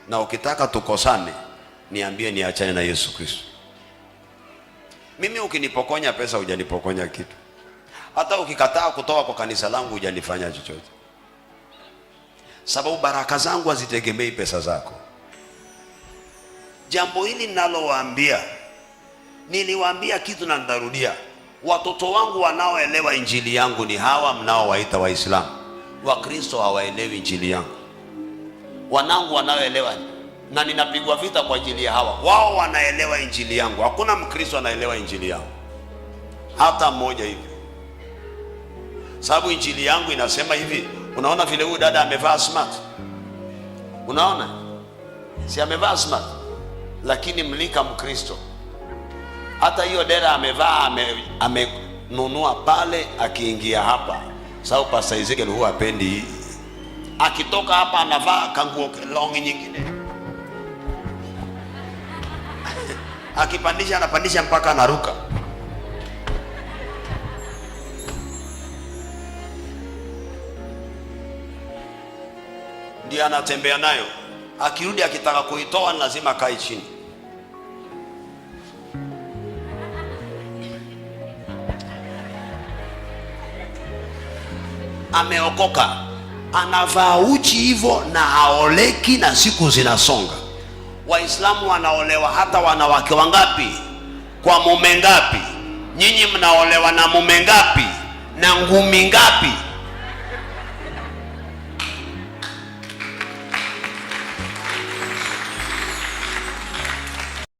Na ukitaka tukosane, niambie niachane na Yesu Kristo. Mimi ukinipokonya pesa hujanipokonya kitu. Hata ukikataa kutoka kwa kanisa langu hujanifanya chochote, sababu baraka zangu hazitegemei pesa zako. Jambo hili ninalowaambia, niliwaambia kitu na nitarudia. Watoto wangu wanaoelewa injili yangu ni hawa mnaowaita Waislamu. Wakristo hawaelewi injili yangu. Wanangu wanaoelewa, na ninapigwa vita kwa ajili ya hawa, wao wanaelewa injili yangu. Hakuna Mkristo anaelewa injili yangu hata mmoja hivi, sababu injili yangu inasema hivi. Unaona vile huyu dada amevaa smart, unaona si amevaa smart, lakini mlika Mkristo hata hiyo dera amevaa amenunua pale, akiingia hapa, sababu Pastor Ezekiel huwa hapendi, akitoka hapa anavaa kanguo longi nyingine akipandisha anapandisha mpaka anaruka. Ndiyo anatembea nayo, akirudi akitaka kuitoa lazima akae chini. Ameokoka, anavaa uchi hivyo na haoleki, na siku zinasonga. Waislamu wanaolewa hata wanawake wangapi kwa mume ngapi? Nyinyi mnaolewa na mume ngapi na ngumi ngapi?